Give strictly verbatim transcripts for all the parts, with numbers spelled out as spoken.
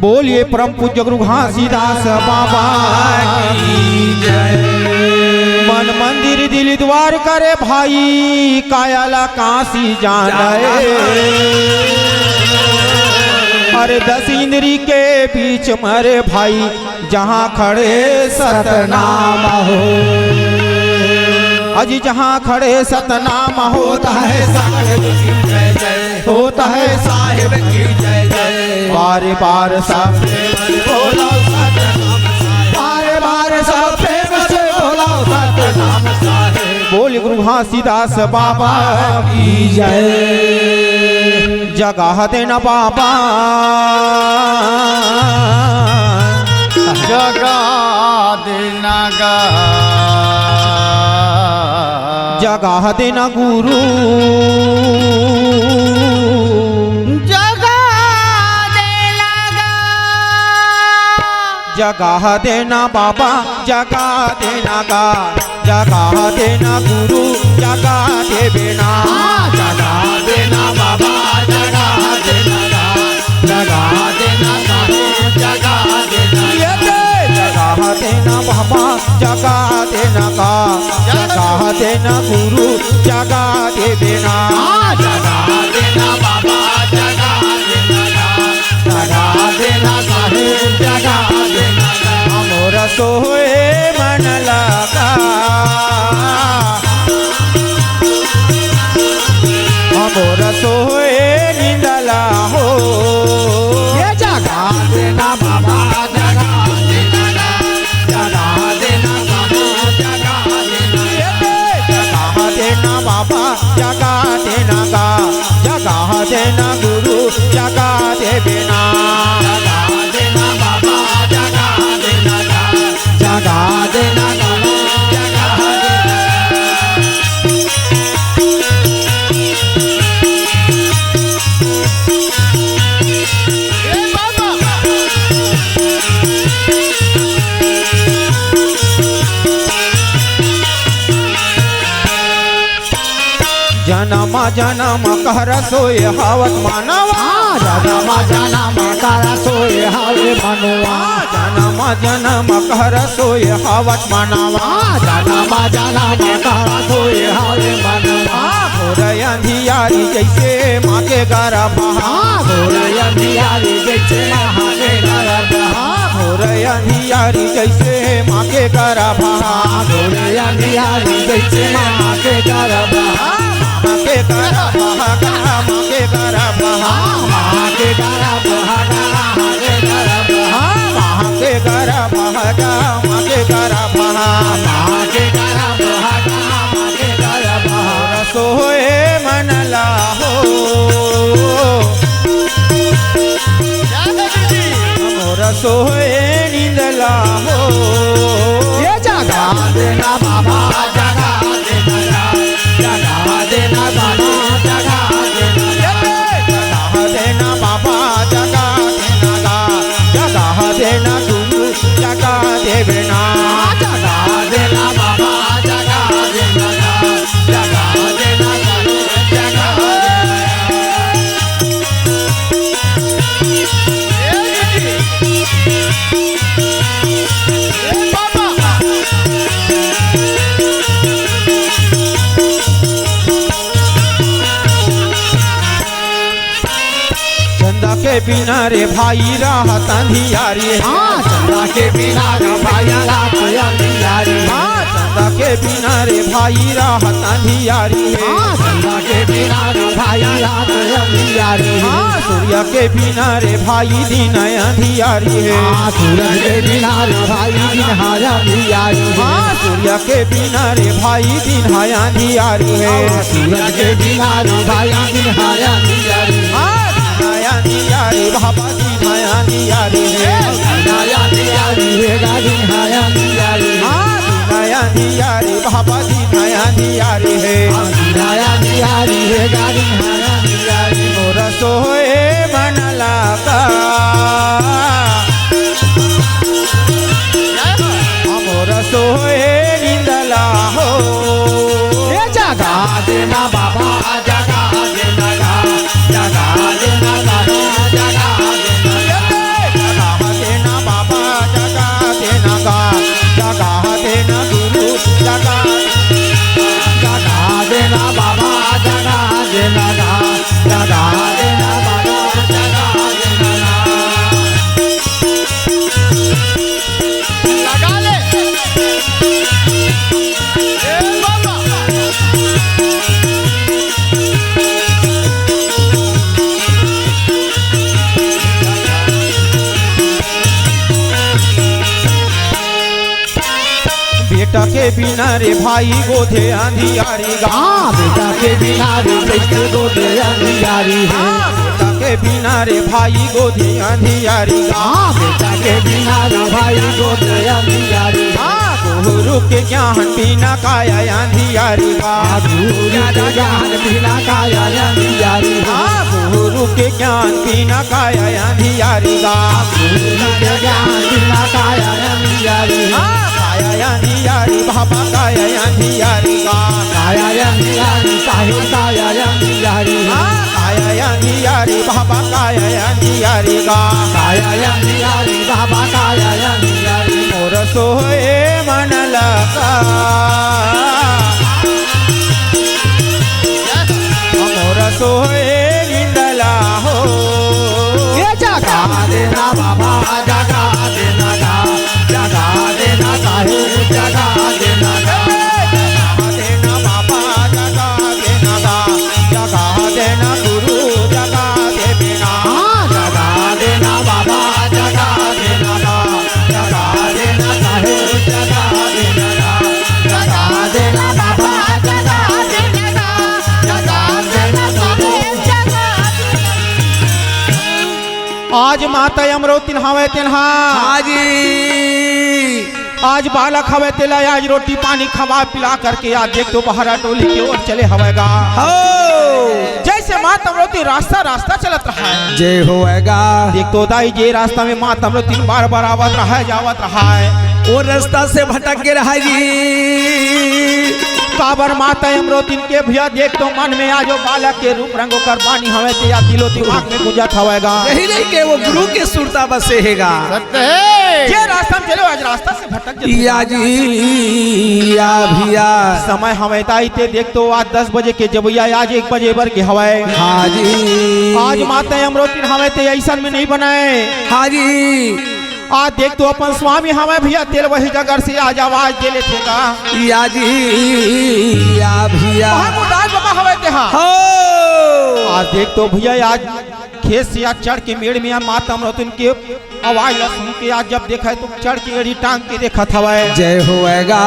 बोलिए परम पूज्य गुरु घासीदास बाबा की जय। मन मंदिर दिल द्वार करे भाई, काया ला काशी जाना है। अरे दस इंद्री के बीच में रे भाई, जहाँ खड़े सतनाम हो। अजी जहाँ खड़े सतनाम होता है, साहेब की जय जय। होता है साहेब की जय जय। बार बार सब प्रेम से बोलो सतनाम साहेब। बार बार सब प्रेम से बोलो सतनाम साहेब। बोल गुरु घासीदास बाबा की जय। जगा देना बाबा, जगा देना गा। जगा देना गुरु, जगा देना गा। जगा देना बाबा, जगा देना गा। जगा देना गुरु, जगा देबे ना। हाँ, जगा देना बाबा, जगा देना गा। जगा देना साहेब, जगा देना। ये दे। जगा देना बाबा, जगा देना गा। जगा देना गुरु, जगा देबे ना। हाँ, जगा देना बाबा, जगा देना गा। जगा देना साहेब, जगा देना गा। मोर सोए मन लगा, मोर सोए निंदला हो। ये जगा देना बाबा, जगा देना गा। जगा देना साहेब, जगा देना गा। जगा देना बाबा, जगा देना गा। जगा देना गुरु, जगा देबे ना। जगा देना बाबा, जगा देना गा। जगा देना गुरु, जगा देना। जनम जनम कर सोए हावत मानवा। हाँ, जनम जनम कर सोए हावे मनवा। हाँ, जनम जनम कर सोए हावत मानवा। हाँ, जनम जनम कर सोए हावे मनवा। हाँ, घोर अंधियारी जैसे माँ के गरबा। हाँ, घोर अंधियारी जैसे माँ के गरबा। हाँ, घोर अंधियारी जैसे माँ के गरबा। हाँ, घोर अंधियारी जैसे माँ के गरबा। हाँ, माँ के गरबा, गा, माँ के गरबा। हाँ, माँ के गरबा, गा, माँ के गरबा। हाँ, माँ के गरबा, गा, माँ के गरबा। हाँ, माँ के गरबा, गा, माँ के गरबा। सोए मन ला हो। मोर सोए नींद ला हो। ये जगा देना बाबा, जगा देना गा। जगा देना बाबा, जगा देना गा। जगा देना बाबा, जगा देना गा। जगा देना गुरु, जगा देबे ना। जगा देना बाबा, जगा देना गा। जगा देना गुरु, जगा देना। ए जी। ए बाबा। चंदा के बिना रे भाई रहत अंधियारी है। हाँ, चंदा के बिना रे भाई रहत अंधियारी है। हाँ, चंदा के बिना रे भाई रहत अंधियारी है। हाँ, चंदा के बिना रे भाई रहत अंधियारी है। हाँ, सूर्य के बिना रे भाई दिन अंधियारी है। हाँ, सूरज के बिना रे भाई दिन है अंधियारी है। हाँ, सूर्य के बिना रे भाई दिन है अंधियारी है। हाँ, सूरज के बिना रे भाई दिन है अंधियारी है। हाँ, दिन है अंधियारी बाबा, दिन है अंधियारी है। दिन है अंधियारी है, दिन है अंधियारी है। हाँ, दिन है अंधियारी बाबा, दिन है अंधियारी है। दिन है अंधियारी है, दिन है अंधियारी। मोर सोए मन लागा, मोर सोए निंदला हो। ए जगा देना बाबा, जगा देना गा, जगा देना गा, जगा देना गा। बिना रे भाई गोधे अंधियारी गा। हाँ, बेटा के बिना रे कैसे गोधे अंधियारी हे। हाँ, बेटा के बिना रे भाई गोधे अंधियारी गा। हाँ, बेटा के बिना रे भाई गोधे अंधियारी हे। हाँ, गुरु के ज्ञान बिना काया अंधियारी गा। हाँ, गुरु के ज्ञान बिना काया अंधियारी हे। हाँ, गुरु के ज्ञान बिना काया अंधियारी गा। गुरु के ज्ञान बिना काया अंधियारी हे। हाँ, काया अंधियारी बाबा काया अंधियारी गा। काया अंधियारी साहेब काया अंधियारी। हाँ, काया अंधियारी बाबा काया अंधियारी गा। काया अंधियारी बाबा काया अंधियारी। मोर सोहे मन लगा, मोर सोहे निंदला हो। ये जगा देना बाबा, जगा देना गा, जगा देना साहेब, जगा देना गा। जगा देना बाबा, जगा देना गा, जगा देना गुरु, जगा दे बिना। हाँ, जगा देना बाबा, जगा देना गा, जगा देना साहेब, जगा देना गा, जगा देना बाबा, जगा देना गा, जगा देना साहेब, जगा देना। आज माता अमरौतिन हवय तेन हा। हाँ जी। आज बालक हवय तेला आज रोटी पानी खवा पिला करके आज देख तो बहरा टोली के ओर चले हवय गा। हो। जैसे माता अमरौतिन रास्ता रास्ता चलत रहा है। जय होवय गा। देख तो दाई जे रास्ता में माता अमरौतिन बार बार आवत रहा है, जावत रहा है। वो रास्ता से भटक के रहा जी। काबर माता अमरौतिन के भैया देख तो मन में आज वो बालक के रूप रंग ओकर बानी हवय ते या दिलो दिमाग में गूंजत हवय गा। यही नहीं के वो गुरु के सुरता बसे हे गा। सत्य है। जे रास्ता में चले आज रास्ता से भटक जथे। या जी, या भैया। समय हवय ताई ते देख तो आज दस बजे के जबैया आज एक बजे बर के हवय। हाँ जी। आज माता अमरौतिन हवय ते अइसन में नहीं बनाए। हाँ जी। आज देख तो अपन स्वामी हवय भैया तेल वही जगह से आज आवाज दे लेथे का। या जी, या भैया। महमूदास बाबा हवय ते हा। हो। आज देख तो भैया आज खेत से आज चढ़ के मेड़ में माता अमरौतिन के आवाज ला सुन के आज जब देखा है तो चढ़ के एड़ी टांग के देखत हवय। जय होवय गा।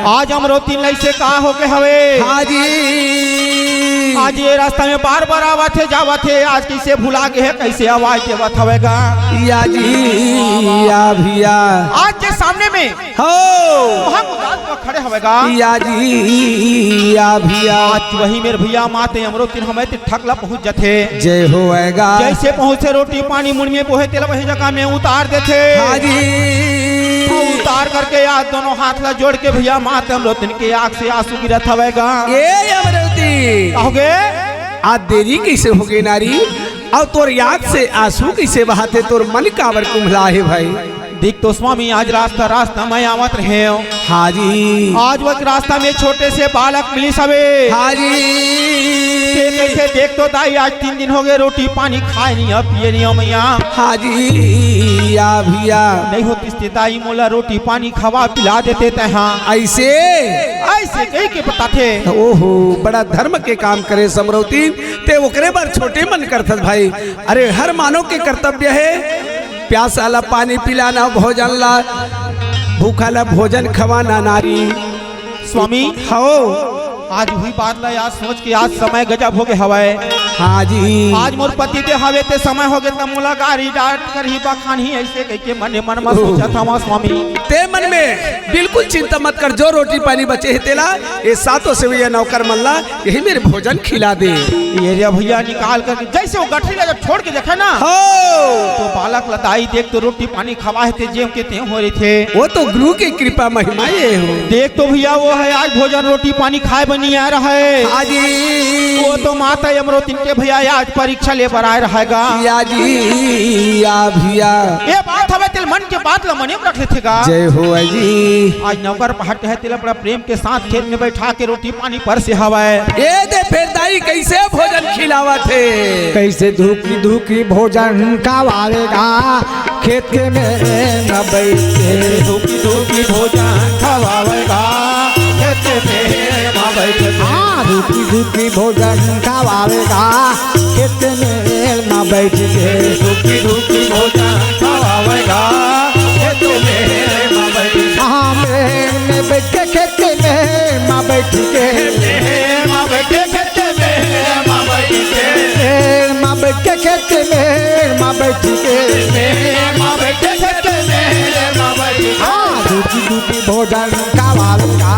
आज अमरौतिन लइसे का हो गए हवे। हाँ जी। आज ये रास्ता में बार बार आवत हे जावत हे, आज कैसे भुला गए है, कैसे आवाज देवत हवय गा। या जी, या भैया। आज के सामने में हो। हम उदास में खड़े हवय गा। या जी, या भैया। आज वही मेरे भैया माते अमरौतिन हवय ते ठकला पहुंच जथे। जय होवय गा। जैसे पहुंचे रोटी पानी मुड़ में बोहे तेला वही जगह में उतार देथे। हाँ जी। उतार करके आज दोनों हाथ ला जोड़ के भैया माता अमरौतिन के आंख से आंसू गिरत हवय गा। ए अमरौतिन। कहोगे? आज देरी कैसे हो गई नारी? अउ तोर आंख से आंसू कैसे बहाथे? तोर मन काबर कुम्हला हे भाई? देख तो स्वामी, आज रास्ता, रास्ता में आवत रहे हो। हाँ जी। आज वो एक रास्ता में छोटे से बालक मिली सबे। हाँ जी। ते कैसे देख तो दाई, आज तीन दिन हो गए, रोटी पानी खाए नहीं हो, पिए नहीं हो मैया। हाँ जी, या भैया। नहीं होतिस ते दाई, मोला रोटी पानी खवा पिला देते तैं हा। ऐसे? ऐसे कही के बताथे। ओहो, बड़ा धर्म के काम करे समरौती, ते ओकरे बर छोटे मन करथस भाई। अरे, हर मानव के कर्तव्य हे, प्यासा ला पानी पिलाना, भोजन ला, भूखा ला भोजन खवाना नारी। स्वामी, हव। आज उही बात ला याद सोच के आज समय गजब हो गए हवय। हाँ जी। आज मोर पति देव हवे ते समय हो गए, त मोला गारी डांट करही, बखानही, ऐसे कहिके मने मन म सोचत हवं स्वामी। ते मन में बिल्कुल चिंता मत कर, जो रोटी पानी बचे हे तेला, ये सातों सेवैया नौकर मन ला यही मेर भोजन खिला दे। ये रे भैया निकाल कर, जैसे वो गठरी ला जब छोड़ के देखे ना, हो। तो बालक ला दाई देख तो रोटी पानी खवाए ते जेम के ते हो रहिथे। वो तो गुरु के कृपा महिमा ये हो। देख तो भैया वो हे आज भोजन रोटी पानी खाए बर नइ आए रहय। हाँ जी। वो तो माता अमरौतिन के भैया आज परीक्षा ले बर आए रहय गा। या जी, या भैया। ये बात हवे तेल मन के बात ला मने में रख लेथे गा। जय हो जी। आज नौकर पहाट हे तेला बड़ा प्रेम के साथ खेत में बैठा के रोटी पानी परसे हवय। ए दे फेर दाई कैसे भोजन खिलावत हे? कैसे धूकी धूकी भोजन खवावेगा खेत के में न बैठ के। धूकी धूकी भोजन खवावेगा खेत में न बैठ के। हाँ, धूकी धूकी भोजन खवावेगा खेत में न बैठ के। धूकी धूकी भोजन खवावेगा खेत में न बैठ के। हाँ, में, में बैठ के खेत खेत मेड़ म बइठ के, मेड़ म बइठ के, खेत मेड़ म बइठ के। हाँ, दुखी दुखी भोजन खवावेगा,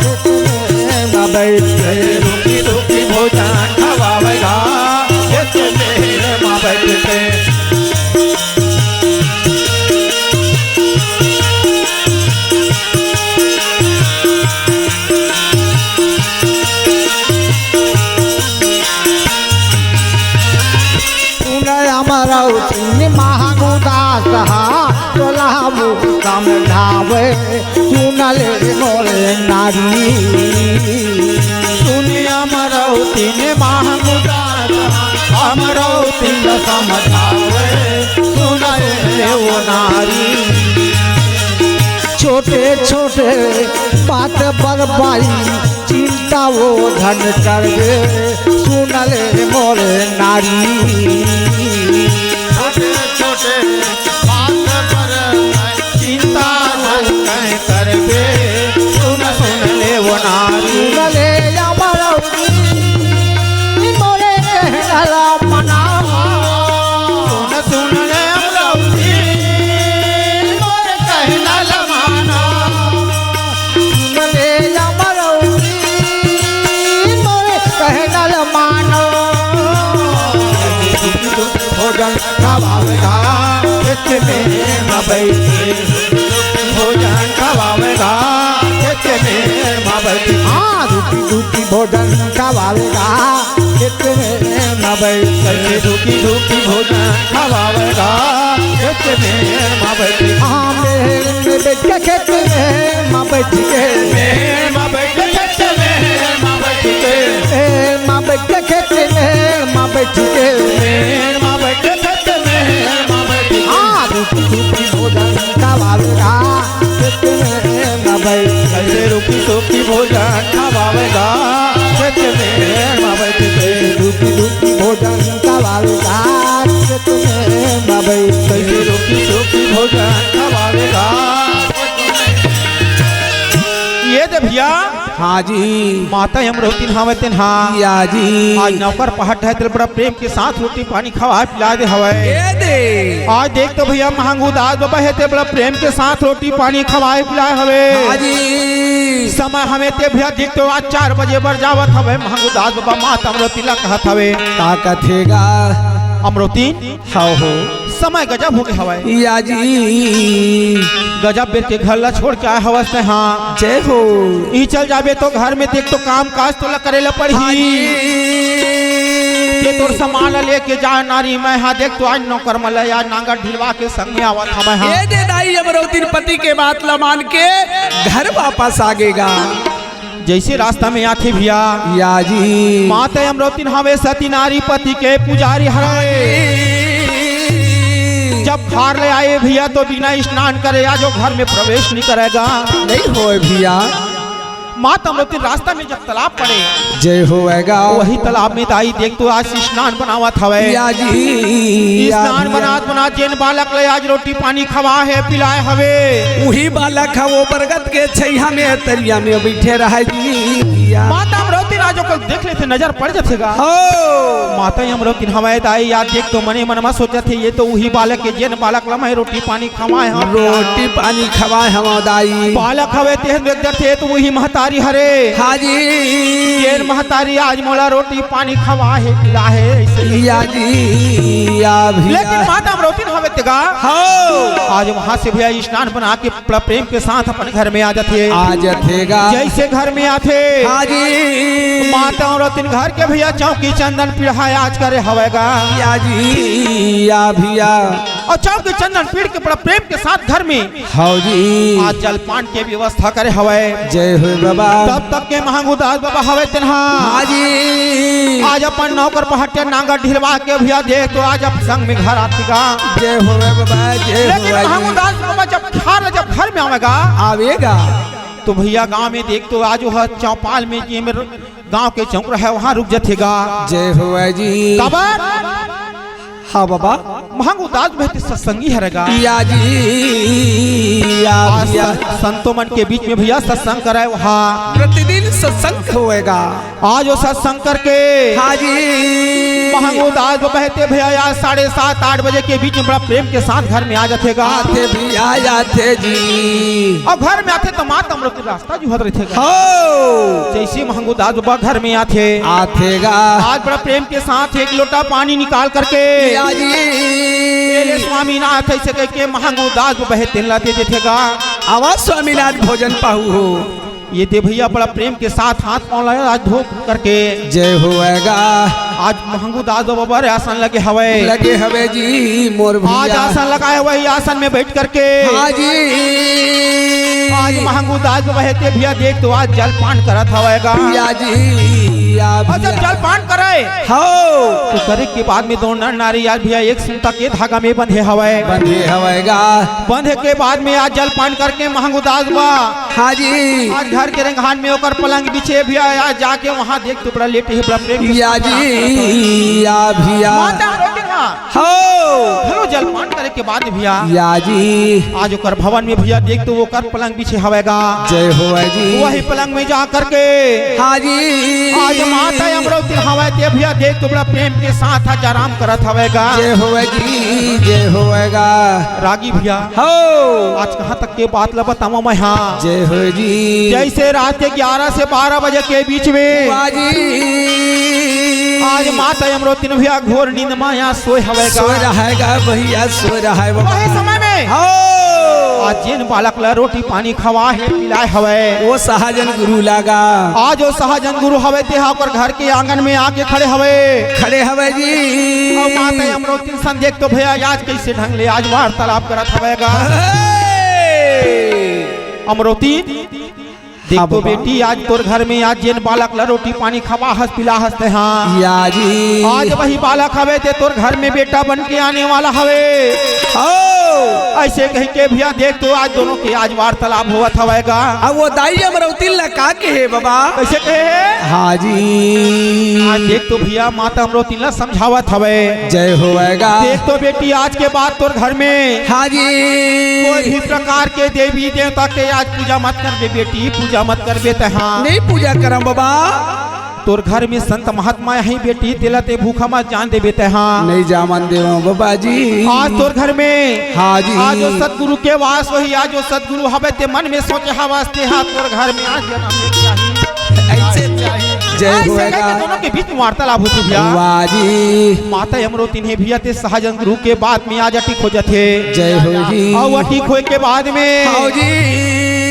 खेत मेड़ म बइठ के। दुखी दुखी भोजन खवावेगा, खेत मेड़ म बइठ के। सुन अमरौती महंगू दास हा, तोला वो समझावे, सुन ले मोरे नारी। सुन अमरौती महंगू दास हा, अमरौती ला समझावे, सुन ले वो नारी। छोटे छोटे बात बर बाई, चिंता वो झन करबे, सुन ले मोरे नारी। छोटे छोटे बात बर चिंता झन करबे, सुन, सुन ले वो नारी। सुन ले अमरौती, मोरे कहना ला मना। सुन, सुन ले अमरौती, मोरे कहना ला माना। सुन ले अमरौती, मोरे कहना ल मानो। भोजन खवावेगा, खेत मेड़ म बइठ के। भोजन खवावेगा, खेत मेड़ म बइठ के। हाँ, दुखी दुखी भोजन खवावेगा, खेत मेड़ म बइठ के। कैसे दुखी दुखी भोजन खवावेगा, खेत मेड़ म बइठ के। हाँ, मेड़ में बइठ के, खेत मेड़ म बइठ के। मेड़ म बइठ के, खेत मेड़ म बइठ के। मेड़ म बइठ के, खेत मेड़ म बइठ के। मेड़ म बइठ के, खेत मेड़ म बइठ के। हाँ, दुखी दुखी भोजन खवावेगा, खेत मेड़ म बइठ के। कैसे दुखी दुखी भोजन खवावेगा, खेत मेड़ म बइठ के। दुखी दुखी भोजन खवावेगा, खेत मेड़ म बइठ के। कैसे दुखी दुखी भोजन खवावेगा। ये दे भैया। हाँ जी। माता अमरौती हवय तेन हा। या जी। आज नौकर पहाट है, तेल बड़ा प्रेम के साथ रोटी पानी खवाए पिलाए दे हवय। ये दे। आज देख तो भैया महंगू दास बाबा हे, तेल बड़ा प्रेम के साथ रोटी पानी खवाए पिलाए हवे। हाँ जी। समय हवे ते भैया देख तो आज चार बजे बर जावत हवे महंगू दास बाबा, माता अमरौती ला कहत हवे। का कथेगा? अमरौती। हाँ हो। समय गजब हो गए हवय। या जी। गजब बेर के घर ला छोड़ के आए हवस ते हा। जय हो। ई चल जाबे तो घर में देख तो काम काज तो ला करे ला पड़ही। हाँ जी। ये तोर सामान ला लेके जा नारी, मैं हा देख तो आज नौकर मन ला आज नांगर ढिलवा के संग में आवत हवय हा। ये दे दाई अमरौती पति के बात ला मान के घर वापस आगेगा। जैसे रास्ता में आथे भैया। या जी। माता अमरौती हवे सती नारी पति के पुजारी हरे। जब खार ले आए भैया तो बिना स्नान करे आज वो घर में प्रवेश नहीं करेगा। नहीं होए भैया। माता अमरौती रास्ता में जब तालाब पड़े, जय होएगा। वही तालाब में दाई देख तो आज स्नान बनावत हवे। या जी, या स्नान जी। बनात बनात जेन बालक ले आज रोटी पानी खवा है, पिलाए हवे। वही बालक है वो बरगद के छैया में तरिया में बैठे रहे जी। या। माता अमरौती राजो को देख लेते नजर पड़ जाते गा। हो। माता अमरौती हवे दाई याद देख तो मने मन में सोचत हे, ये तो वही बालक के जेन बालक ला मैं रोटी पानी खवाए हंव। रोटी पानी खवाए हंव दाई। बालक हवे तेहन देख जाथे तो वही महतारी हरे। हाँ जी। तेन महतारी आज मोला रोटी पानी खवाए हे, पिलाए हे, ऐसे या जी, या भैया। लेकिन माता अमरौती हवे तेगा। हाँ। आज वहाँ से भैया स्नान बना के बड़ा प्रेम के साथ अपन घर में आ जाथे। आ जाथे गा। जैसे घर में आथे। हाँ जी। माता अमरौती घर के भैया चौकी चंदन पिढ़ाए आज करे हवे गा। या जी, या भैया। और चौकी चंदन पीढ़ के बड़ा प्रेम के साथ घर में हाँ जी। आज जलपान के व्यवस्था करे हवे। जय हो बाबा। तब तक के महंगू दास बाबा हवे तेन हा। हाँ जी। आज अपन नौकर पहाटिया नांगर ढिलवा के भैया देख तो आज अपन संग में घर आथे गा। जय हो बाबा, जय हो लेकिन बाबा जी। महंगू दास बाबा जब खार ले जब घर में आवेगा, आवेगा। तो भैया गांव में देख तो आज वो चौपाल में जी में गांव के चौक रहे वहां रुक जाथे गा। जय हो बाबा जी। काबर? हाँ बाबा। महंगू दास बा हे ते सत्संगी हरे गा। या जी, या आज भैया। स-, संतों मन के बीच में भैया सत्संग कराए वहा। प्रतिदिन सत्संग होएगा। आज वो सत्संग करके हाँ जी। महंगू दास बा हे ते भैया आज साढ़े सात आठ बजे के बीच में बड़ा प्रेम के साथ घर में आ जाथे गा। आथे भैया, आथे जी। अउ घर में आथे त माता अमरौती रास्ता जुहत रहिथे गा। हो। जइसे महंगू दास बा घर में आथे। आथे गा। आज बड़ा प्रेम के साथ एक लोटा पानी निकाल करके या जी। "ए ले स्वामीनाथ," अइसे कहिके महंगू दास बा हे तेन ला दे देथे गा। आवा स्वामीनाथ भोजन पाहू हो। ये दे भैया बड़ा प्रेम के साथ हाथ पाँव ला आज धो करके। जय होएगा। आज महंगू दास बा बड़े आसन लगे हवय। लगे हवय जी मोर आज भैया। आसन लगाए हवय, आसन में बैठ करके। हाँ जी। आज महंगू दास बा हे ते भैया देख तो आज जलपान करत हवय गा। या जी, या अउ जब भैया। जलपान करे हो। तो करे के बाद में दोनों नर नारी आज भैया एक सूता के धागा में बंधे हवय। बंधे हवय गा। बंधे के बाद में आज जलपान करके महंगू दास बा हाँ जी। आज घर के रेंगहान में ओकर पलंग बिछे भैया, आज जाके वहाँ देख तो बड़ा लेटे हे, बड़ा प्रेम के या साथ जी, या भैया। माता अमरौती हाँ। हो। घलो जलपान करे के बाद भैया। या जी। आज ओकर भवन में भैया देख तो ओकर पलंग बिछे हवय गा। जय होवय जी। वही पलंग में जा करके हाँ जी। आज माता अमरौती हवय ते भैया देख तो बड़ा प्रेम के साथ आज आराम करत हवय गा। जय होवय जी, जय होवय गा। रागी भैया। हो। आज कहाँ तक के बात ला बतावा मैं हाँ। जय हो जी। जइसे रात के ग्यारह से बारह बजे के बीच में वाह जी। आज माता अमरौती भैया घोर नींद में यहाँ सोए हवय गा। सोए रहय गा भैया, सोए रहय बाबा। वही समय में हो। आज जेन बालक ला रोटी पानी खवाए हे, पिलाए हवय। वो सहजन गुरु ला गा। आज वो सहजन गुरु हवय, ते हा ओकर घर के आंगन में आके खड़े हवय। खड़े हवय जी। अउ माता अमरौती सन देख तो भैया आज कइसे ढंग ले आज वार्तालाप करत हवय गा। हे। अमरौती, देख हाँ तो बाबा। बेटी, आज तोर घर में आज जेन बालक ला रोटी पानी खवा हस, पिला हस ते हाँ। या जी। आज वही बालक हवे ते तोर घर में बेटा बन के आने वाला हवे। हो। अइसे कहिके भैया देख तो आज दोनों के आज वार्तालाप होवत हवय गा। अब वो दाई अमरौती ला का कहे बाबा? कइसे कहे हे? हाँ जी। आज देख तो भैया माता अमरौती ला समझावत हवय। जय होवय गा। देख तो बेटी, आज के बाद तोर घर में हाँ जी। कोई भी प्रकार के देवी देवता के आज पूजा मत करबे बेटी, पूजा मत करबे ते हाँ। नहीं पूजा करम बाबा। तोर घर में संत महात्मा हे बेटी, तेला ते भूखा मत जान देबे ते हाँ। नहीं जामन देवं बाबा जी। आज तोर घर में हाँ जी। आज वो सतगुरु के वास होही, आज वो सतगुरु हवे ते मन में सोचे हवस ते हाँ तोर घर में आज जनम ले के आही। अइसे जय अइसे होवय गा। कहिके दोनों के बीच में वार्तालाप होथे भैया। वाह जी। माता अमरौती हे भैया ते सहजन गुरु के बात में आज अटिक हो जाथे। जय हो जी। अउ अटिक होए के बाद में हाँ जी।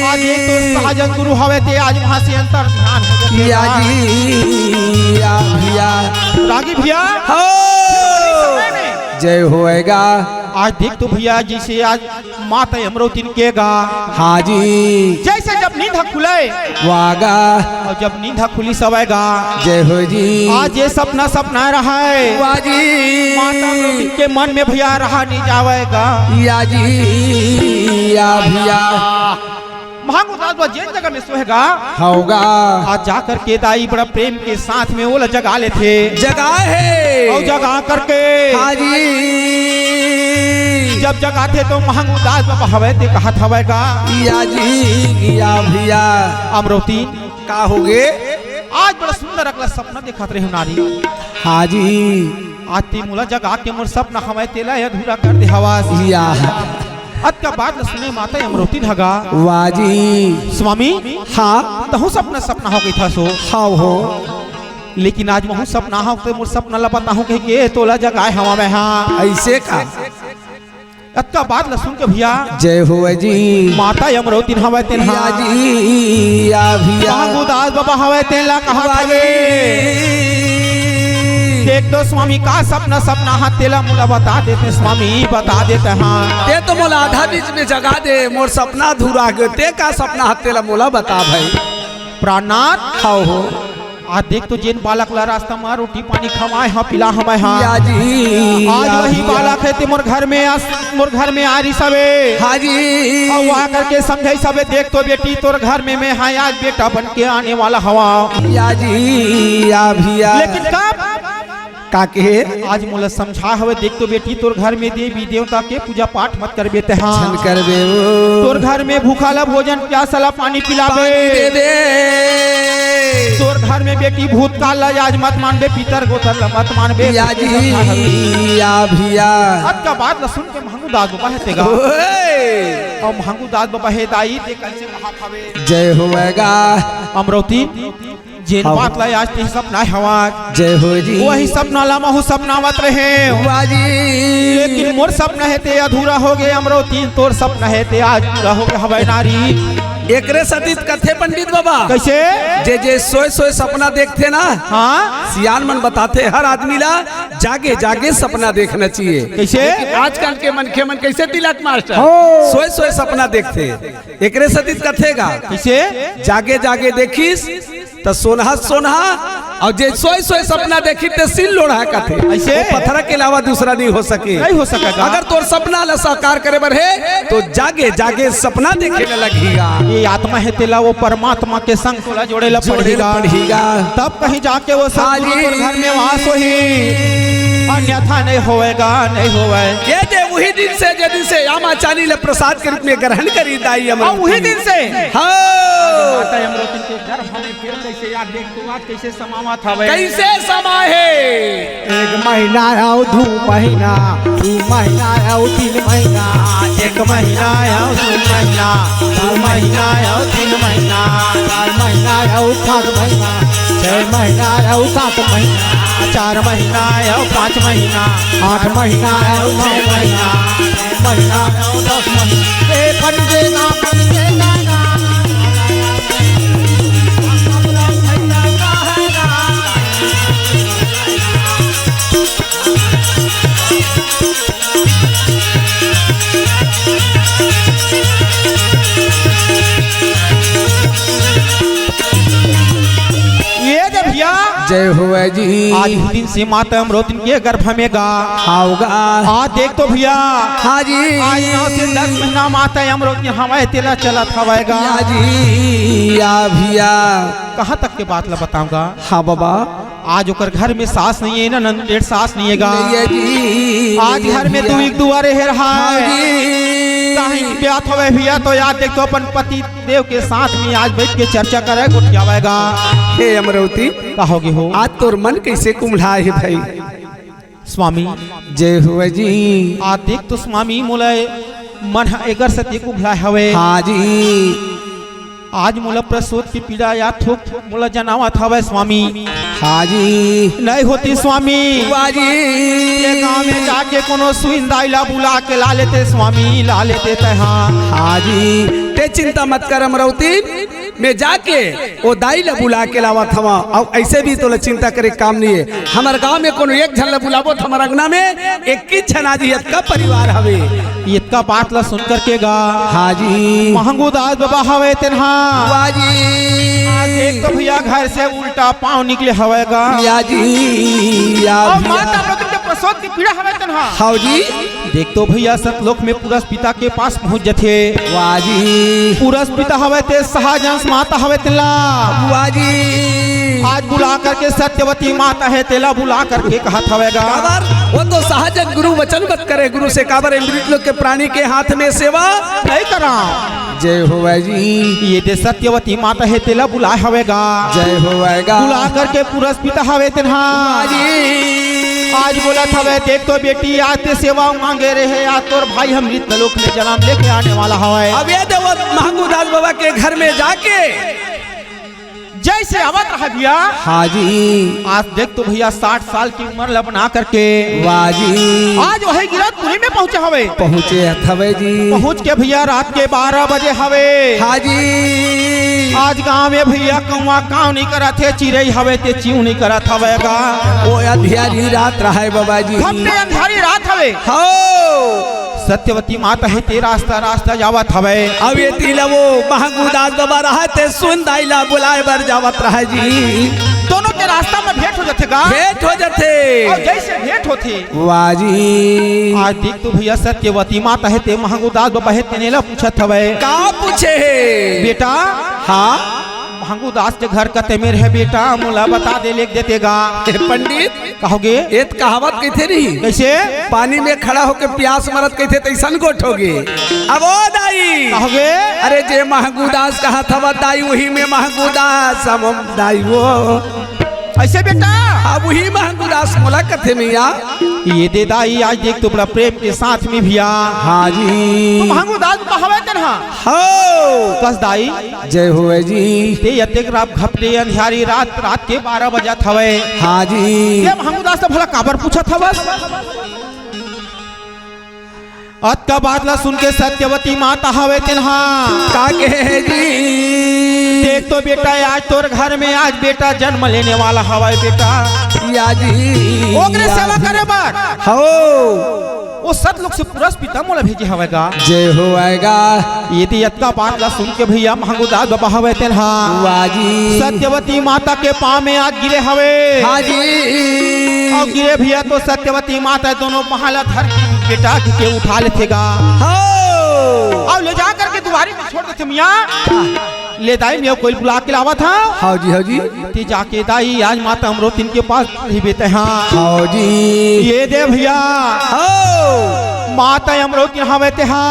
आज एक तो सहजन गुरु हवे ते आज वहाँ से अंतर ध्यान हो जाथे। या जी, या भैया। रागी भैया। हो। जय होवय गा। आज देख तो भैया जइसे आज माता अमरौती के गा। हाँ जी। जइसे जब नींद ह खुले। वाह गा। अउ जब नींद ह खुलिस हवय गा। जय हो जी। आज ये सपना सपना रहय। वाह जी। माता अमरौती के मन में भैया रहा नहीं जावय गा। या जी, या भैया। महंगू दास बा जेन जगह में सोहे गा। हव गा। आज जा करके दाई बड़ा प्रेम के साथ में ओला जगा लेथे। जगाए हे। अउ जगा करके हाँ जी। जब जगाथे तो महंगू दास बा हवय ते कहत हवय गा। या जी, या भैया। अमरौती। का होगे? आज बड़ा सुंदर अगला सपना देखत रहे हो नारी। हाँ जी। आज ते मोला जगा के मोर सपना हवय तेला अधूरा कर दे हवस। या। अतका बात ल सुने माता अमरौती ह गा। वाह जी। स्वामी। हाँ। तहूँ सपना सपना हो गई था सो। हाँ हो। लेकिन आज महूँ सपना हो ते मोर सपना ला बताहूँ कहिके तोला जगाए हवा मैं हाँ। अइसे का? अतका बात ल सुन के भैया। जय होवय जी। माता अमरौती हवय तेन हा। या जी, या भैया। महंगू दास बा हवय तेन ला कहत वाह हवे। जी। देख तो स्वामी का सपना सपना हा तेला मोला बता देते स्वामी, बता देते हाँ। ते तो मोला आधा बीच में जगा दे, मोर सपना अधूरा गे, ते का सपना हा तेला मोला बता भाई। प्राणनाथ। हव हो। आज देख तो जेन बालक ला रास्ता मा रोटी पानी खवाए हा, पिला हवय हा। या जी, आज या वही भैया। बालक हे ते मोर घर में आस, मोर घर में आ रिस हवे। हाँ जी। अउ आ करके समझाइस हवे, देख तो बेटी तोर घर में मैं हा आज बेटा बन के आने वाला हवा। या जी, या भैया। लेकिन कब? का कहे? आज मोला समझा हवे, देख तो बेटी, तोर घर में देवी देवता के पूजा पाठ मत करबे तेहा। झन करबे ओ। तोर घर में भूखा ला भोजन, प्यासा ला पानी पिलाबे। पानी दे दे। तोर घर में बेटी भूतकाल ला आज मत मानबे, पितर गोतर ला मत मानबे। या जी, या भैया। अतका बात ला सुन के महंगू दास बबा हे तेगा। ओए। अउ महंगू दास बबा हे दाई, ते कइसे कहात हवे? जय होवय गा। अमरौती, जेन हाँ। बात ला आज ते सपना हवा, जय हो जी। वही सपना ला महू सपनावत रहे। वाह जी। लेकिन मोर सपना हे ते अधूरा होगे, अमरौती तोर सपना हे ते आज पूरा होगे हवय नारी। एकरे सती कथे पंडित बाबा। कइसे? जे जे सोए सोए सपना देखथे ना, हाँ। सियान मन बताथे हर आदमी ला जागे जागे सपना देखना चाहिए। कइसे? लेकिन आजकल के मनखे मन कइसे तिलक मास्टर हो। सोए सोए सपना देखथे, एकरे सती कथे गा। कइसे? जागे जागे देखिस त सोनहा सोनहा, अउ जे सोए सोए सपना देखी ते सिल लोढ़ा कथे। अइसे? वो पथरा के अलावा दूसरा नहीं हो सके। नहीं हो सकेगा। अगर तोर सपना ला साकार करे बर हे तो जागे जागे सपना देखे ला लगही गा। ये आत्मा हे तेला वो परमात्मा के संग तोला जोड़े ला जोड़े ला पड़ही गा। पड़ही गा। तब कहीं जाके वो हाँ सतगुरु जी। तोर घर में वास होही, अन्यथा नहीं होवेगा, नहीं होवे। ये दे वही दिन से, जे दिन से आमा चानी ला प्रसाद के रूप में ग्रहण करी दाई अमरौती। हाँ, वही दिन से। हाँ। माता अमरौती के गर्भ में फिर कइसे याद देख तू आज कइसे समावत हवे? कइसे समा हे? एक महीना अउ दू महीना, दू महीना अउ तीन महीना, एक महीना अउ दू महीना, दू महीना अउ तीन महीना, चार महीना अउ पाँच महीना, छह महीना अउ सात महीना, चार महीना अउ पाँच महीना, आठ महीना अउ नौ महीना, महीना अउ दस महीना। ए, बन देना, बन देना। ये दे भैया। जय होवे जी। आज ही दिन से माता अमरौतिन के गर्भ में गा। हाव गा। आज देख तो भैया। हाँ जी। आज नौ से दस महीना माता अमरौतिन हवय, तेला चलत हवय गा। या जी, या भैया। कहाँ तक के बात ला बताऊंगा? हाँ बाबा। आज ओकर घर में सास नहीं है ना, नंद डेढ़ सास नहीं है गा। नहीं है जी, आज नहीं है घर में भैया। तू एक दुआरे हे रहा हाँ है। जी। कहीं ब्याह होवे भैया तो याद देख तो अपन पति देव के साथ में आज बैठ के चर्चा करे, गोठियावेगा। हे अमरौती, कहोगे हो? आज तोर मन कइसे कुम्हला हे भाई? स्वामी। जय होवे जी। आज देख तो स्वामी मोला मन ह एकर सेती कुम्हला हवे। हाँ जी। आज मोला प्रसोद के पीड़ा या थोक थोक मोला जनावत हवे स्वामी। हाँ जी। नहीं होती स्वामी। वाह जी। ये गाँव में जाके कोनो सुइन दाई ला बुला के ला लेते स्वामी, ला लेते तैहा। हाँ जी। ते चिंता मत कर अमरौती, मैं जाके ओ दाई ला बुला के लावत हवा। अउ ऐसे भी तोला चिंता करे के काम नहीं है। हमर गांव में कोनो एक झन ला बुलाबो त हमर अंगना में एक ही झन आज इतका परिवार हवे। इतका बात ला सुन करके गा। हाँ जी। महंगू दास बाबा हवे तेनहा। वाह जी। आज देख तो भैया घर से उल्टा पाँव निकले हवे गा। या जी, या और भैया। माता प्रभु के प्रसोद की पीड़ा हवे तेनहा। हाँ जी। देख तो भैया, सतलोक में पुरस पिता के पास पहुंच जथे। वाह जी। पुरस पिता हवे ते सहजन माता हवे तेला। वाह जी। आज बुला करके सत्यवती माता हे तेला बुला करके कहत हवे गा। काबर? वो तो सहजन गुरु वचन मत करे, गुरु से काबर अमृत लोक के प्राणी के हाथ में सेवा नहीं करा। जय होवे जी। ये दे सत्यवती माता हे तेला बुलाए हवे गा। जय होवे गा। बुला करके पुरस पिता हवे तेनहा। वाह जी। आज बोलत हवे, देख तो बेटी, आज ते सेवा मांगे रहे, आज तोर भाई अमृत लोक में जन्म लेके आने वाला हवे। अब ये देवत महंगू दास बाबा के घर में जाके जैसे आवत रहा भैया। हाँ जी। आज देख तो भैया, साठ साल की उम्र ला बना करके वाह जी। आज वही गिरौदपुरी में पहुंचे हवे। पहुंचे हवे जी। पहुंच के भैया, रात के बारह बजे हवे। हाँ जी। आज गांव में भैया कौवा काव नहीं करत हे, चिरई हवे ते चिव नहीं करत हवे गा। ओ अंधियारी रात रहे बाबा जी। घट्टे अंधियारी रात हवे। हो। सत्यवती माता हे ते रास्ता रास्ता जावत हवे। अब ये तिला वो महंगू दास बाबा रहा ते सुन दाई ला बुलाए बर जावत रहा जी। दोनों के रास्ता में भेंट हो जाथे गा। भेंट हो जाथे। और जैसे भेंट होथे। वाह जी। आज देख तो भैया, सत्यवती माता हे ते महंगू दास बाबा हे तेने ला पूछत हवे। का पूछे हे? बेटा। हाँ। महंगू दास के घर कते मेर हे बेटा, मोला बता दे, लिख देते गा। ए पंडित, कहोगे? ए त कहावत कहिथे रही। कइसे? पानी में खड़ा होके प्यास मरत कहिथे, तइसन गोठ होगे। अब ओ दाई। कहोगे? अरे जे महंगू दास कहत हवस दाई, उही में महंगू दास, हम दाई वो। अइसे बेटा? अब उही महंगू दास मोला कथे मिया। ए दे दाई, आज देख तो बड़ा प्रेम के साथ में भैया। हाँ जी। तो महंगू दास बहावे तेन हा। हो। कस दाई। जय होवय जी। ते अतेक रात घपले अंधियारी रात, रात के बारह बजत हवय। हाँ जी। ते महंगू दास से भला काबर पूछत हवस? अतका बात ला सुन के सत्यवती माता हवय तेन हा। का कहे हे जी? देख तो बेटा, आज तोर घर में आज बेटा जन्म लेने वाला हवय बेटा। या जी। ओकरे सेवा करे बर। हो। ओ सतलोक से पुरस पिता मोला भेजे हवय गा। जय होवय गा। ए दे अतका बात ला सुन के भैया महंगू दास बहावे तेन हा। वाह जी। सत्यवती माता के पाँव में आज गिरे हवे। हाँ जी। अउ गिरे भैया तो सत्यवती माता दोनों पाँव ला धर के बेटा के उठा लेथे गा। हो। अउ ले जा करके दुआरी में छोड़ देथे मिया। ले दाई, मैं कोई बुला के लावत हा। हाँ जी, हाँ जी। ते जाके दाई, आज माता अमरोतिन के पास रहिबे ते हा। हाँ जी। ए दे भैया। हो। माता अमरोतिन हवे ते हा।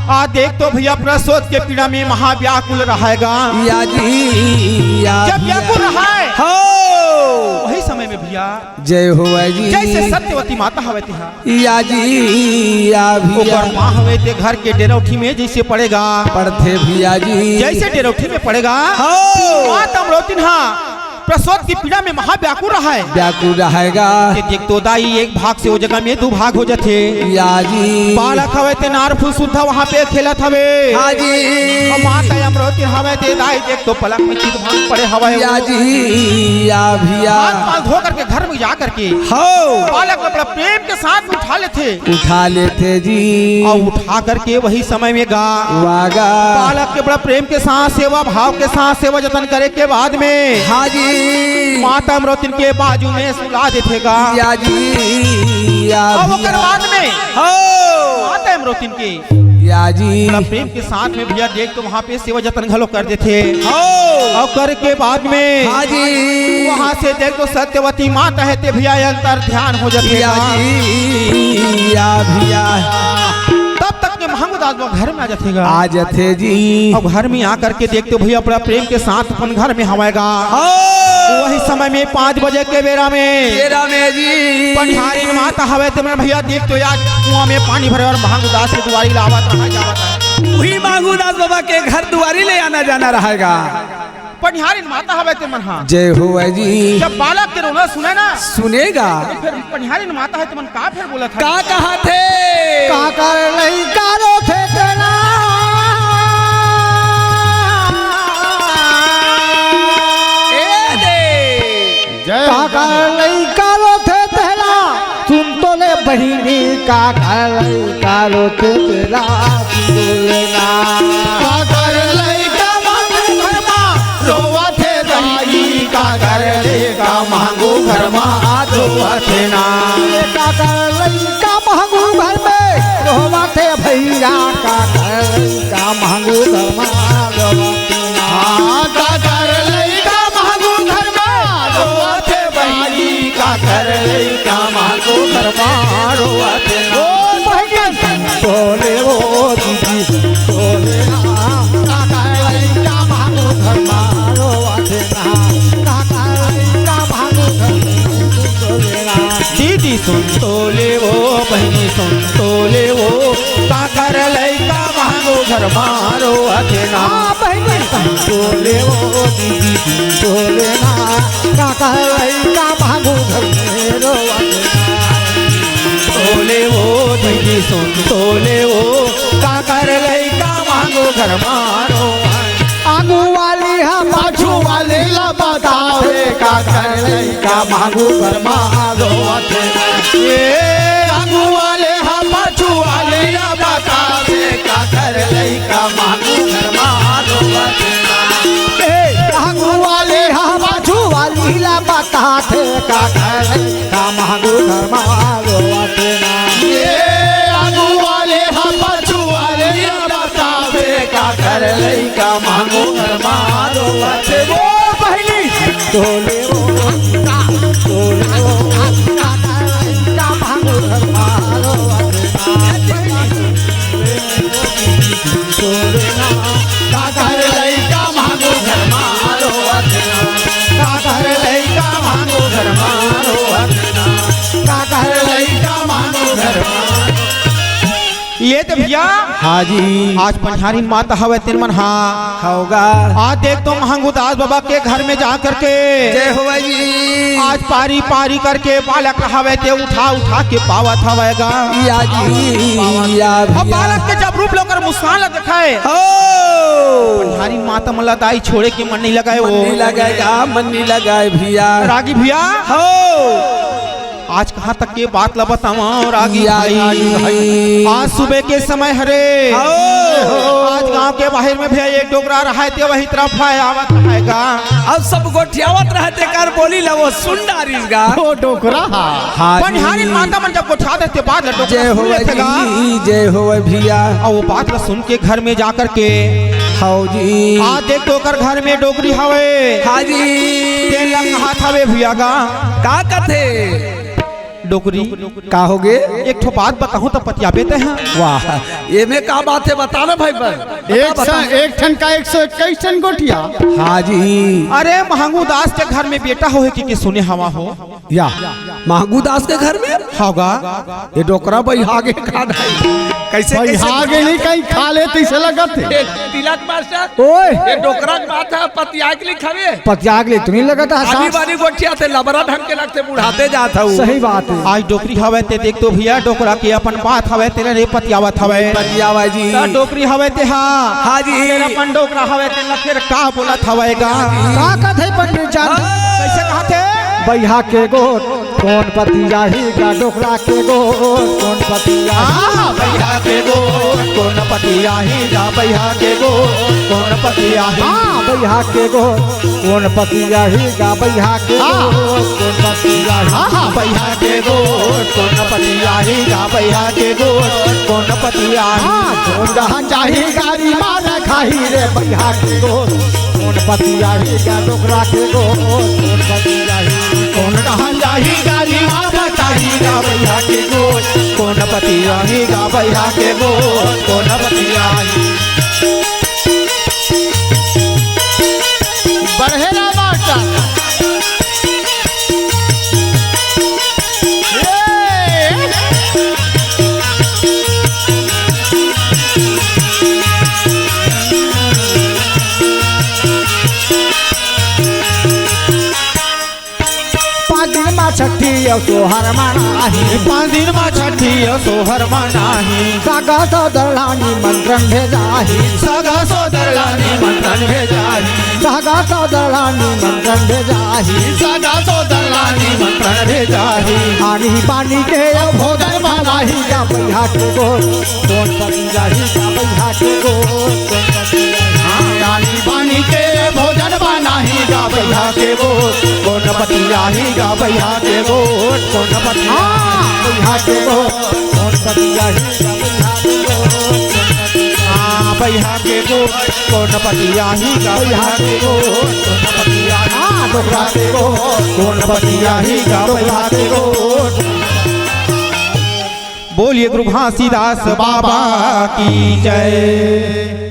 आ देख तो भैया, प्रसोत के पीड़ा में महाव्याकुल रहय गा। या जी, या जब भैया। व्याकुल रहय, हो। वही समय में भैया, जय होवय जी। जइसे सत्यवती माता हवे ते हा। या जी, या भैया। ओकर माँ हवे ते घर के डेरौठी में जइसे पड़े गा। पड़थे भैया जी। जइसे डेरौठी में पड़े गा। हो। माता अमरोतिन हा प्रसोत की पीड़ा में महाव्याकुल रहय। व्याकुल रहय गा। ते देख तो दाई, एक भाग से ओ जगह में दू भाग हो जथे। या जी। बालक हवे ते नार फूल सुद्धा वहाँ पे खेलत हवे। हाँ जी। अउ माता अमरोतिन हवे ते दाई, देख तो पलंग में चित भांग पड़े हवय। या जी, या भैया। हाथ पाँव धो करके घर में जा करके हो। बालक ला बड़ा प्रेम के साथ में उठा लेथे। उठा लेथे जी। अउ उठा करके वही समय में गा। वाह गा। बालक के बड़ा प्रेम के साथ, सेवा भाव के साथ सेवा जतन करे के बाद में हाँ जी। माता अमरोतिन के बाजू में सुला देथे गा। या जी, या अउ ओकर भैया। बाद में हो। माता अमरोतिन के या जी। बड़ा प्रेम के साथ में भैया देख तो वहाँ पे सेवा जतन घलो कर देथे। हो। अउ करे के बाद में हाँ जी। वहाँ से देख तो सत्यवती माता हे ते भैया अंतर ध्यान हो जाथे या गा। जी, या भैया। तब तक के महंगू दास वो घर में आ जाथे गा। आ जाथे जी। अब घर में आ करके देख तो भैया बड़ा प्रेम के साथ अपन घर में हवय गा। हो। वही समय में पाँच बजे के बेरा में बेरा में जी। पनिहारिन माता हवे ते मन भैया देख तो यार कुआं में पानी भरे और महंगू दास के दुआरी लावत रहा जावत है। उही महंगू दास बाबा के घर दुआरी ले आना जाना रहय गा। पनिहारिन माता हवे ते मन हा। जय होवय जी। जब बालक के रोना सुने ना सुने गा। तो फिर पनिहारिन माता हे ते मन का फिर बोलत हे? का कहत हे? काकर लइका रोथे तेला। ए दे। जय काकर लइका रोथे तेला। सुन तो ले बहिनी काकर लइका रोथे तेला। सुन तो ले ना। काकर लइका माथे घर मा रोवत हे दाई, काकर लइका महंगू घर मा रोवत हे ना। काकर लइका महंगू घर में रोवत हे भैया, काकर लइका महंगू घर मा रोवत हे ना। हाँ, काकर लइका महंगू घर मा रोवत हे भाई, काकर लइका महंगू घर मा रोवत हे ना। ओ बहिनी, तोले ओ दीदी, तोले ना। काकर लइका महंगू घर मा रोवत हे ना। काकर लइका महंगू घर मा रोवत हे ना। दीदी सुन तो ले वो, बहिनी सुन तो ले वो, काकर लइका महंगू घर मा रोवत हे ना। हाँ, बहिनी सुन तो ले वो, दीदी सुन तो ले ना, काकर लइका महंगू घर मा रोवत हे ना। तो ले वो, दीदी सुन तो ले वो, काकर लइका महंगू घर मा रोवत हे ना। आगू वाली हा पाछू वाली ला बतावे, काकर लइका महंगू घर मा रोवत हे। ए, आगू वाले हा पाछू वाले ला बतावे, काकर लइका महंगू घर मा रोवत हे। ए, आगू वाले हा पाछू वाली ला बताथे, काकर लइका महंगू घर मा रोवत हे। ए, आगू वाले हा पाछू वाले ला बतावे, काकर लइका महंगू घर मा का कर लइका मांगू घर मारो अथना, का कर लइका मांगू घर मारो अथना, का कर लइका मांगू घर मारो। ये तो भैया, हाँ जी। आज पंहारिन माता हवय तेन मन हा। होगा। आज देख तो महंगू दास बाबा के घर में जा करके जय हो जी। आज पारी पारी करके बालक हवय ते उठा उठा के पावत हवय गा। या जी, या अब भैया। बालक के जब रूप लोकर मुस्कान ला देखाए, हो। पंहारिन माता मन ला दाई छोड़े के मन नहीं लगाए, मन हो। नहीं लगाएगा, मन नहीं लगाए भैया। रागी भैया। हो। आज कहाँ तक के बात ला बतावं रागी या भाई। रागी भाई। आज सुबह के समय हरे। हो। आज गांव के बाहर में भैया एक डोकरा रहय ते वही तरफ है आवत रहेगा। अब सब गोठियावत रहय ते कर बोली ला वो सुन डारिस गा। ओ डोकरा हा। हाँ जी। पंहारिन माता मन जब गोठिया देथे बात ला डोकरा जय सुन होवे लेथे गा। जी, जय होवे भैया। अउ वो बात ला सुन के घर में जा करके हाँ जी। आज देख तो ओकर घर में डोकरी हवे। हाँ जी। तेन ला कहात हवे भैया गा। का कथे? डोकरी। का होगे? एक ठो बात बताहूं त पतियाबे ते हा। वाह, एमे का बात हे, बता ना भाई बन। बता, एक बता। सौ एक ठन का एक सौ इक्कीस ठन गोठिया। हाँ जी। अरे महंगू दास के घर में बेटा होहे कि, कि सुने हवा हो। या महंगू दास के घर में? होगा। ये डोकरा बइहा गे का दाई? कैसे, कैसे? बइहा गे नहीं, कहीं खा ले तइसे लगत हे। ए, तिलक मास्टर। ओए। ये डोकरा के बात हे, पतिया के लिए खावे। पतिया के लिए तो नहीं लगत हे आनी सास। बानी गोठिया थे, लबरा ढंग के लगथे, बुढ़ाते जात हऊ। सही बात हे। आज डोकरी हवे ते देख तो भैया, डोकरा के अपन बात हवे, तेरे रे पतियावत हवे। पतियावा जी। त डोकरी हवे ते हा। हाँ जी। तेरे अपन डोकरा हवे ते ला फिर का बोलत हवे गा? का कथे पंडित जान? हाँ। कैसे कहत हे? बइहा के गोठ कोन पतियाही गा डोकरा के गोठ कोन पतियाही। हाँ, बइहा के गोठ कोन पतियाही गा बइहा के गोठ कोन पतियाही। हाँ, बइहा के गोठ कोन पतियाही गा बइहा के हाँ। गोठ कोन पतियाही। हाँ, हाँ, बइहा के गोठ कोन पतियाही गा बइहा के गोठ कोन पतियाही। हाँ, कोन डहन जाही गाड़ी मार खाही रे बइहा के गोठ। कोन पतियाही गा डोकरा के गोठ, कोन पतियाही। कोन कहाँ जाही गाड़ी माता चाही गा बइहा के गोठ, कोन पतियाही गा बइहा के गोठ, कोन पतियाही। बढ़ेला मास्टर। पाँच दिन मा छठी अउ सोहर मनाही। पाँच दिन मा छठी अउ सोहर मनाही। सगा सोदर ला निमंत्रण भेजाही। सगा सोदर ला निमंत्रण भेजाही। सगा सोदर ला निमंत्रण भेजाही। सगा सोदर ला निमंत्रण भेजाही। आनी बानी के अउ भोजन बनाही गा बइहा के गोठ। कोन पतियाही गा बइहा के गोठ, कोन पतियाही। हाँ, आनी बानी के भोजन बनाही गा बइहा के गोठ। कोन पतियाही गा बइहा के गोठ, कोन पतियाही। हाँ, बइहा के गोठ, कोन पतियाही गा बइहा के गोठ, कोन पतियाही। हाँ, बइहा के गोठ, कोन पतियाही गा बइहा के गोठ, कोन पतियाही। हाँ, डोकरा के गोठ, कोन पतियाही गा बइहा के गोठ। बोलिए गुरु घासीदास बाबा की जय।